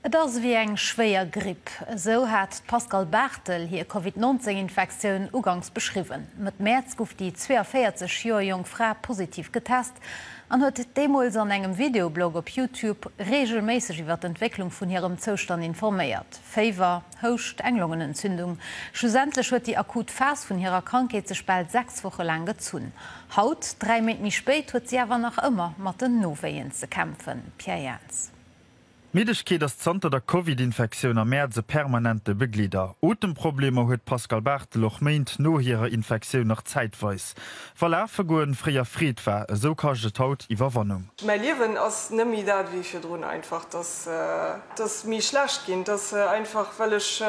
Et ass ewéi eng schwéier Gripp, esou hat d'Pascale Barthel hir Covid 19 Infektioun uganks beschriwwen. Mëtt Mäerz gouf déi 42 Joer jonk Fra positiv getest an huet deemools an engem Videoblog op YouTube reegelméisseg iwwer d'Entwécklung vun hirem Zoustand informéiert. Féiwer, Houscht, eng Longenentzündung. Schlussendlech huet déi akut Phas vun hirer Krankheet sech bal 6 Woche laang gezunn. Haut, 3 Méint méi spéit, huet si awer nach ëmmer mat den Nowéien ze kämpfen. Pierre Jans. D'Middegkeet ass zanter der Covid-Infektioun am Mäerz e permanente Begleeder. Otemproblemer huet d'Pascale Barthel och Méint no hirer Infektioun nach zäitweis. Wa lafe goen fréier Freed war, esou kascht et haut Iwwerwannung. Mäi Liewen ass net méi dat wéi virdrun einfach. Et ass méi schlecht ginn. Et ass einfach well ech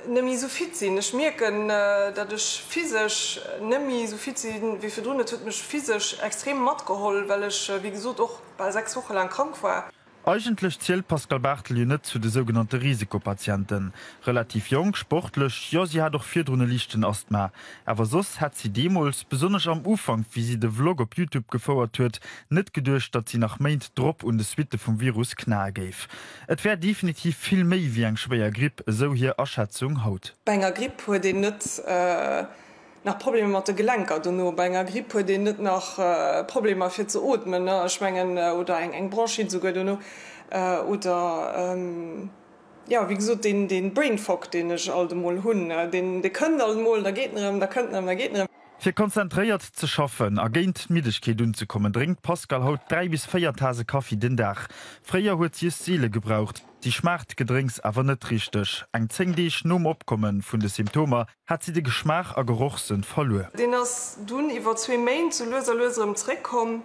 net méi esou fit sinn. Ech mierken, datt ech physesch net méi esou fit si wéi virdrun. Et huet mech physesch extrem matgeholl, well ech wéi gesot och bal 6 Woche laang krank war. Eigentlech zielt d'Pascale Barthel jo net zu de sougenannte Risikopatienten. Relativ jonk, sportlech, jo si hat och virdrun e liichten Asthma. Awer soss hätt si deemools, besonnesch am Ufank wéi si de Vlog op Youtube gefouert huet, net geduecht, datt si nach Méint drop un de Suitte vum Virus knae géif. Et wär definitiv vill méi wéi eng schwéier Gripp, esou hir Aschätzung haut. Bei enger Gripp huet een net nach Problemer mat de Gelenker dono. Bei enger Gripp huet een net nach Problemer fir ze ootmen, ech mengen, oder eng Bronchite souguer dono, oder jo, wéi gesot, deen Brain Fog, deen ech alt emol hunn, deen kënnt alt emol, da geet en erëm, da kënnt en erëm, da geet en erëm. Fir konzentréiert ze schaffen a géint d'Middegkeet unzekommen, drénkt d'Pascale haut 3 bis 4 Tase Kaffi den Dag. Fréier huet si es seele gebraucht. Si schmaacht d'Gedrénks awer net richteg. Eng 10 Deeg nom Opkomme vun de Symptomer hat si de Geschmaach a Gerochssënn verluer. Deen ass dunn iwwer zwee Méint sou lues a lues erëm zeréckkomm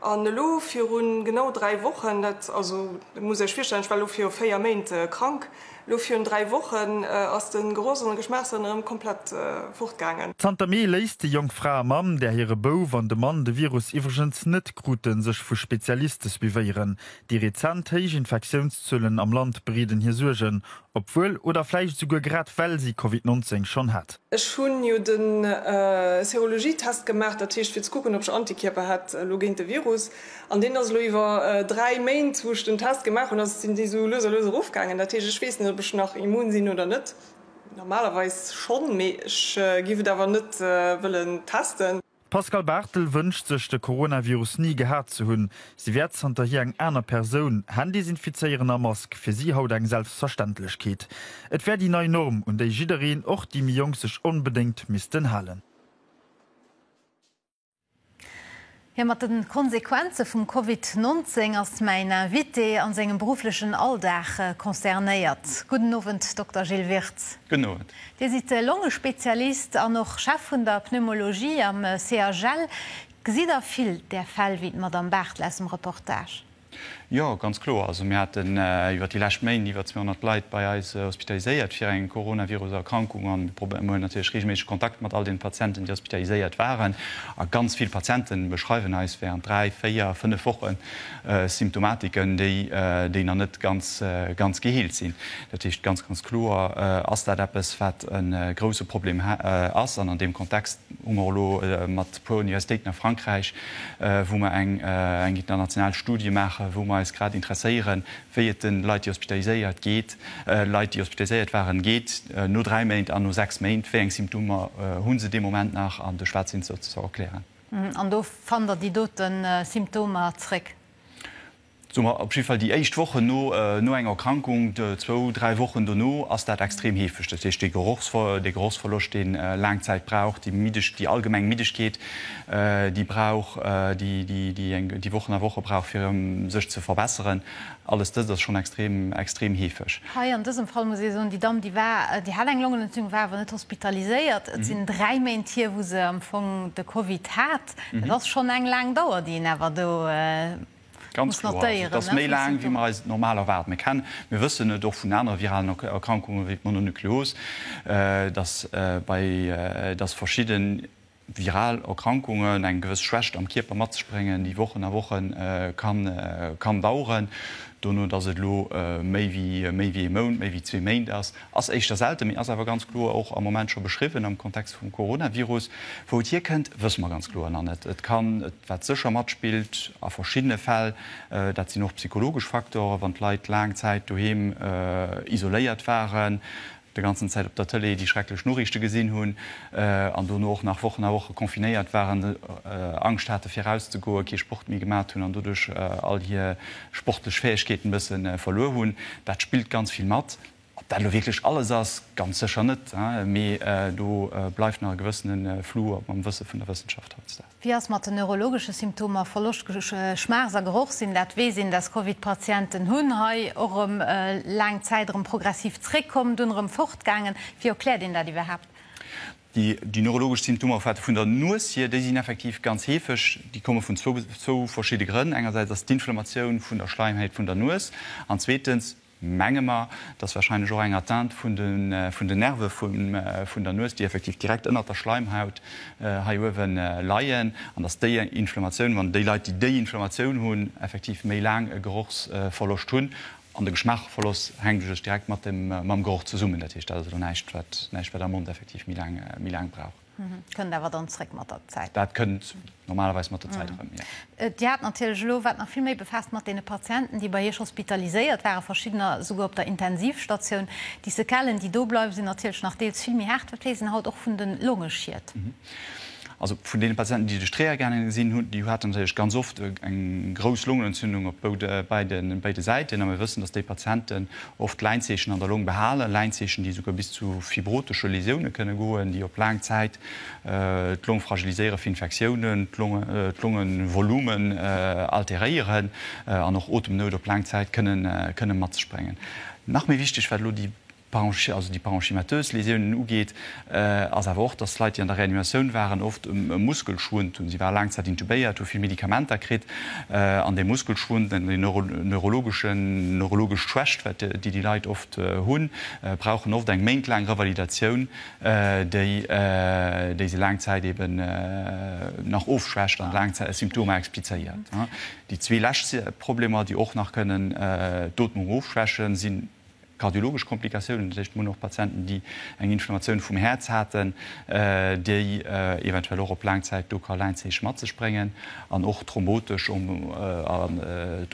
an elo virun genau 3 Wochen, dat also musst Iech virstellen, ech war elo viru 4 Méint krank, elo virun 3 Wochen ass de Gerochs an de Geschmaachssënn erëm komplett fortgaangen. Zanter Mee léisst déi jonk Fra a Mamm, där hire Bouf an de Mann de Virus iwwregens net kruten, sech vu Spezialiste suivéieren. Déi rezent héich Infektiounszuelen am Land bereeden hir Suergen, obwuel oder vläicht esouguer grad well si Covid 19 schonn hat. Ech hunn jo de Serologietest gemaach, dat heescht fir ze kucken, ob ech Antikierper hätt elo géint de Virus. An deen ass elo iwwer 3 Méint, wou ech den Test gemaach hunn, ass sinn déi esou lues a lues erofgaangen. Dat heescht, ech weess net, ob ech nach immun sinn oder net. Normalerweis schonn, mee ech giff et awer net wëllen testen. D'Pascale Barthel wënscht sech, de Coronavirus ni gehat ze hunn. Si wär zanterhier eng aner Persoun. Hänn desinfizéieren a Mask, fir si haut eng Selbstverständlechkeet. Et wär déi nei Norm, un déi jiddereen, och déi méi Jonk, sech onbedéngt missten halen. Jo, mat de Konsequenze vum Covid 19 ass mäin Invité a sengem berufflechen Alldag concernéiert. Gudden Owend, Dokter Gilles Wirtz. Gudden Owend. Dir sidd Longespezialist an och Chef vun der Pneumologie am CHL. Gesitt Der vill där Fäll wéi d'Madamm Barthel aus dem Reportage? Jo, ganz kloer. Also mir haten iwwer déi lescht Méint iwwer 200 Leit bei eis hospitaliséiert fir eng Coronavirus-Erkrankung an mir hunn natierlech reegelméisseg Kontakt mat all den Patienten, déi hospitaliséiert waren. A ganz vill Patienten beschreiwen eis während 3, 4, 5 Wochen Symptomatiken, déi déi nach net ganz ganz geheelt sinn. Dat heescht, ganz, ganz kloer ass dat eppes, wat e grouse Problem ass. An an deem Kontext hu mer och elo mat e puer Universitéiten a Frankräich, wou mer eng eng international Studie maachen, wou mer eis grad interesséieren, wéi et de Leit, déi hospitaliséiert geet, Leit, déi hospitaliséiert waren, geet no dräi Méint an no sechs Méint, wéi eng Symptomer hu se dee Moment nach an duerch wat sinn se ze erklären. An do fannt Der déi dote Symptomer zréck? Soe mer op jidde Fall déi éischt Wochen no no enger Erkrankung, zwou, dräi Wochen dono ass dat extrem heefeg. Dat heescht dee Gerochsver dee Gerochsverloscht, dee laang Zäit brauch, déi Middeg déi allgemeng Middegkeet, déi brauch, déi déi déi eng déi Wochen a Woche brauch fir erëm sech ze verbesseren. Alles dëst ass schonn extrem extrem heefeg. Hei an dësem Fall muss ee soen, déi Damm déi war déi hat eng Longenentzündung, war awer net hospitaliséiert. Et sinn dräi Méint hier, wou se am Fong de Covid hat. Dat ass schonn eng laang Dauer, déi een awer do Ganz kloer. Also et ass méi laang, wéi mer eis et normal erwaarden. Mir kennen, mir wëssen et och vun anere viralen Erkrankungen, wéi d'Mononukleos, dass bei, dass verschidde viral Erkrankungen eng gewëss Schwächt am Kierper mat sech bréngen, déi Wochen a Woche kann, kann daueren. Dono, dass et elo méi wéi méi wéi ee Mount, méi wéi zwee Méint ass, ass éischter selten, mee ass awer ganz kloer och am Moment scho beschriwwen am Kontext vum Coronavirus. Wou et hierkënnt, wësse mer ganz kloer nach net. Et kann, wat sécher matspillt a verschiddene Fäll, dat sinn och psychologesch Faktoren, wann d'Leit laang Zäit doheem isoléiert waren, de ganzen Zäit op der Tëlee déi schrecklech Noriichte gesinn hunn an dono och nach Wochen a Woche confinéiert waren, Angscht hate fir erauszegoen, kee Sport méi gemat hunn an doduerch all hir sportlech Fäegkeeten e bësse verluer hunn. Dat spillt ganz vill mat. Ob dat elo wierklech alles ass, ganz sécher net, mee do bleift nach e gewëssene Flou am Wësse vun der Wëssenschaft hautdesdaags. Wéi ass mat den neurologesche Symptomer, Verloscht Geschmaachs a Gerochssinn? Dat weess een, dass Covid-Patienten hunn hei och erëm laang Zäit erëm progressiv zréckkomm, dunn erëm fortgaangen. Wéi erkläert een dat iwwerhaapt? Déi neurologesch Symptomer wat vun der Nues hier, déi sinn effektiv ganz heefeg. Déi komme vun zwou verschidde Grënn. Engersäits ass d'Inflammatioun vun der Schleimhäit vun der Nues an zweetens menge mer, dass wahrscheinlech och eng Atteinte vun den Nerve vun der Nues, déi effektiv direkt ënnert der Schleimhaut hei uewe leien, an dass déi Inflammatioun, wann déi Leit, déi déi Inflammatioun hunn, effektiv méi laang e Gerochsverloscht hunn. An de Geschmaachverlosst hänkt u sech direkt mat dem, mam Geroch zesummen. Dat heescht, dat ass elo näischt, wat, näischt, wat am Mond effektiv méi laang, méi laang brauch. Kënnt awer dann zréck mat der Zäit. Dat kënnt normalerweis mat der Zäit erëm, jo. Dir hat natierlech elo, wat nach vill méi befaasst, mat deene Patienten, déi bei Iech hospitaliséiert waren, verschiddener souguer op der Intensivstatioun. Déi Sequellen, déi do bleiwen, sinn natierlech nach deels vill méi haart. Wat weess een haut och vun de Longeschied? Also vun deene Patienten, déi duerch d'Reha gaange sinn, hunn, déi haten natierlech ganz oft eng grouss Longenentzündung op béide Säiten. A mir wëssen, dass déi Patienten oft Läinzeechen an der Long behalen, Läinzeechen, déi esouguer bis zu fibrotesche Lesioune kënne goen, déi op laang Zäit d'Long fragiliséiere fir Infektiounen, d'Longevolumen alteréieren an och Otemnout op laang Zäit kënne mat sech bréngen. Nach méi wichteg, wat elo déi also déi parenchymateus Lésiounen ugeet, ass awer och, dass Leit, déi an der Reanimatioun waren, oft e Muskelschwund hunn. Si ware laang Zäit intubéiert, hu vill Medikamenter kritt an dee Muskelschwund, déi neurologeschen, neurologesch Schwächt, wat déi déi Leit oft hunn, brauchen oft eng méintlaang Revalidatioun, déi déi se laang Zäit eben nach ofschwächt an laang Zäit Symptomer explizéiert. Déi zwee lescht Problemer, déi och nach kënnen d'Ootmung ofschwächen, sinn Kardiologesch Komplikatiounen, dat heescht mir hunn och Patienten, déi eng Inflammatioun vum Häerz haten, déi eventuell och op laang Zäit do ka Läinzeeche mat sech bréngen, an och thrombotesch,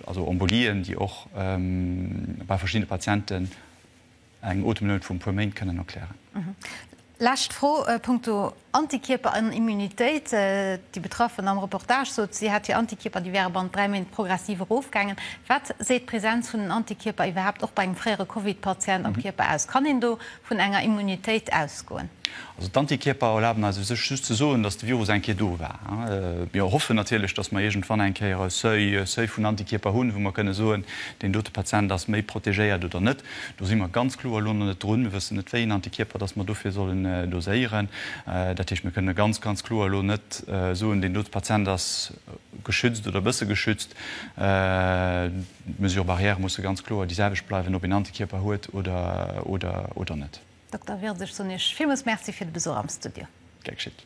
also Embolien, déi och bei verschiddene Patienten eng Otemnout vun e puer Méint kënnen erklären. Lescht Fro punkto Antikierper an Immunitéit. Déi Betraffen am Reportage sot, si hätt hir Antikierper, déi wäre bannent 3 Méint progressiv erofgaangen. Wat seet d'Presenz vun den Antikierper iwwerhaapt och bei engem fréiere Covid-Patient am Kierper aus? Kann een do vun enger Immunitéit ausgoen? Also d'Antikierper erlaben eis u sech just ze soen, datt de Virus eng Kéier do war. Mir hoffen natierlech, datt mer iergendwann eng Kéier e Seuil vun Antikierper hunn, wou mer kënne soen, deen dote Patient ass méi protegéiert oder net. Do si mer ganz kloer elo nach net drun. Mir wëssen net, wéi een Antikierper dass mer dofir sollen doséieren. Dat heescht, mir kënne ganz, ganz kloer elo net soen, deen dote Patient ass geschützt oder e bësse geschützt. D'Mesures barrières musse ganz kloer déi selwecht bleiwen, ob een Antikierper huet oder, oder, oder net. Dokter Wirtz, ech soen Iech villmools Merci fir de Besuch am Studio. Gär geschitt.